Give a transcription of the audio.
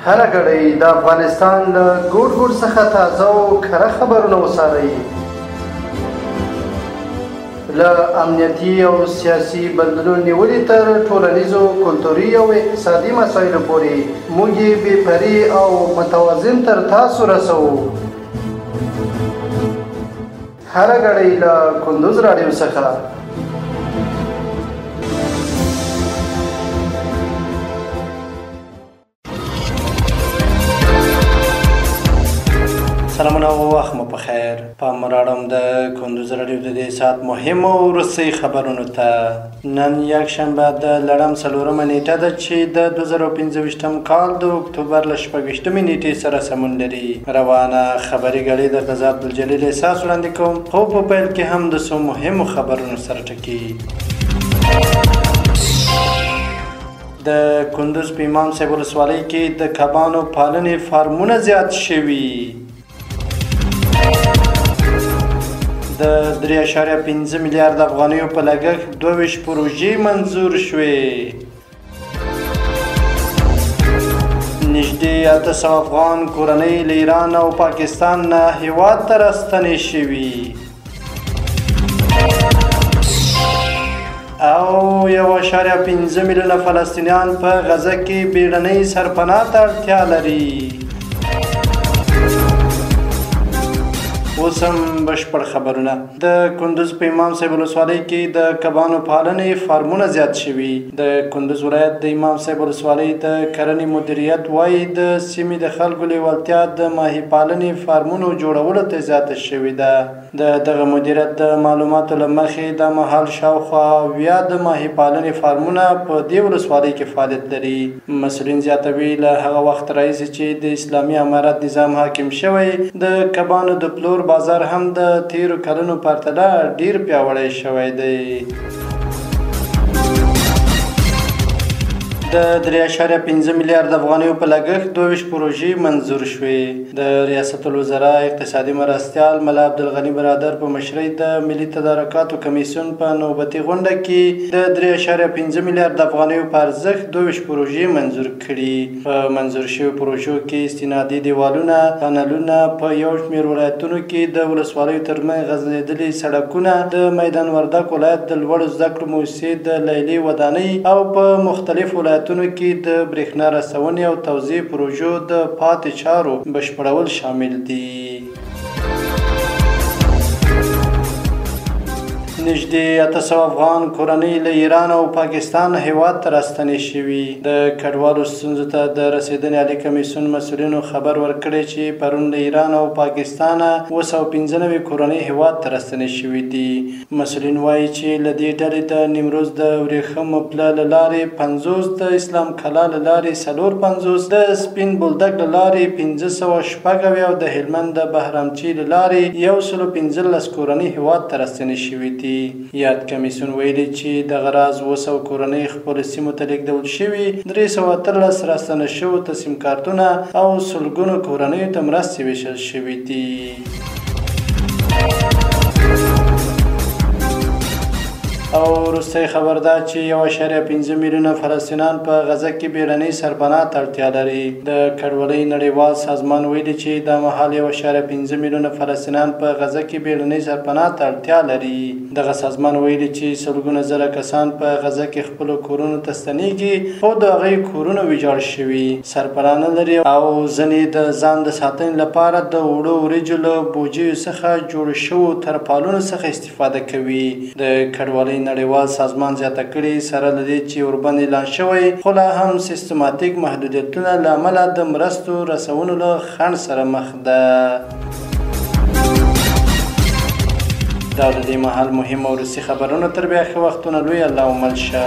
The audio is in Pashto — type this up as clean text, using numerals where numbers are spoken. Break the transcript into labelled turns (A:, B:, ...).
A: هره ګړۍ د افغانستان له ګوټ ګوټ څخه تازه او کره خبرونه وڅارئ. له امنیتي او سیاسي بدلونونو نیولې تر ټولنیزو، کلتوري او اقتصادي مسایلو پورې موږ یې بې پرې او متوازن تر تاسو رسوو. هره ګړۍ له کندوز راډیو څخه. سلامونه او وخت مو په خیر. پام راړم د کندوز راډیو د دې ساعت مهمو وروستیو خبرونو ته. نن یکشنبه د لړم 4مه نیټه ده چې د 2025 کال د اکتوبر له 26مې نیټې سره سمون لري. روانه خبري ګړۍ درته زه عبدالجلیل احساس وړاندې کوم، خو په پیل کې هم د څو مهمو خبرونو سره ټکي. د کندوز په امام صاحب ولسوالۍ کې د کبانو پالنې فارمونه زیات شوي. د 3.5 میلیارد افغانیو په لګښت 22 پروژې منظور شوې. نږدې 800 افغان کورنۍ له ایران او پاکستان نه هیواد ته راستنې شوي. او 1.5 میلیونه فلسطینیان په غزه کې بیړنۍ سرپناه ته اړتیا لري. اوس هم بشپړ خبرونه. د کندوز په امام صاحب ولسوالۍ کې د کبانو پالنې فارمونه زیات شوي. د کندوز ولایت د امام صاحب ولسوالۍ د کرنې مدیریت وایي د سیمې د خلکو لیوالتیا د ماهي پالنې فارمونو جوړولو ته زیاته شوې ده. د دغه مدیریت د معلوماتو له مخې دا مهال شاوخوا 70 د ماهي پالنې فارمونه په دې ولسوالۍ کې فعالیت لري. مسؤلین زیاتوي له هغه وخت راهیسې چې د اسلامي امارت نظام حاکم شوی، د کبانو د پلور بازار هم د تیرو کلونو پرتله ډیر پیاوړی شوی دی. د 3.5 میلیارد افغانیو په لګښت 22 پروژې منظور شوې. د ریاست الوزرا اقتصادي مرستیال ملا عبدالغني برادر په مشرۍ د ملي تدارکاتو کمیسیون په نوبتي غونډه کې د 3.5 میلیارد افغانیو په ارزښت 22 پروژې منظور کړي. په منظور شویو پروژو کې استنادي دیوالونه، کانالونه، په یو شمېر ولایتونو کې د ولسوالیو ترمنځ غځېدلي سړکونه، د میدان وردک ولایت د لوړو زده کړو موسسې د لیلې ودانۍ او په مختلفو ولایتونو کې د برېښنا رسونې او توزیع پروژو د پاتې چارو بشپړول شامل دي. نږدې 800 افغان کورنۍ له ایران او پاکستان هیواد ته راستنې شوي. د کډوالو ستونزو ته د رسېدنې عالي کمیسیون مسؤلینو خبر ورکړی چې پرون له ایران او پاکستانه 795 کورنۍ هیواد ته راستنې شوي دي. مسؤلین وایي چې له دې ډلې د نیمروز د ورېښمو پله له لارې 50، د اسلام کلا له لارې 54، د سپین بولدک له لارې 576 او د هلمند د بهرامچې له لارې 115 کورنۍ هیواد ته راستنې شوي دي. یاد کمیسیون ویلي چې دغه راز 700 کورنۍ خپلو سیمو ته لیږدول شوي، 318 راستنه شوو ته سیم کارتونه او سلګونو کورنیو ته مرستې ویشل شوي دي. او وروستی خبر دا چې 1.5 میلیونه فلسطینیان په غزه کې بیړنۍ سرپناه ته اړتیا لري. د کډوالۍ نړیوال سازمان ویلي چې دا مهال 1.5 میلیونه فلسطینیان په غزه کې بیړنۍ سرپناه ته اړتیا لري. دغه سازمان ویلي چې سلګونه زره کسان په غزه کې خپلو کورونو ته ستنیږي، خو د هغوی کورونه ویجاړ شوي، سرپناه نه لري او ځینې د ځان د ساتنې لپاره د وړو وریجو له بوجیو څخه جوړو شوو ترپالونو څخه استفاده کوي. د کډوالۍ نړیوال سازمان زیاته کړې سره له دې چې اوربند اعلان شوی، خو لا هم سیستماتیک محدودیتونه له امله د مرستو رسونو له خنډ سره مخ ده. دا د دې مهال مهم او وروستي خبرونه. تر بیا ښه وختونه، لوی الله مل شه.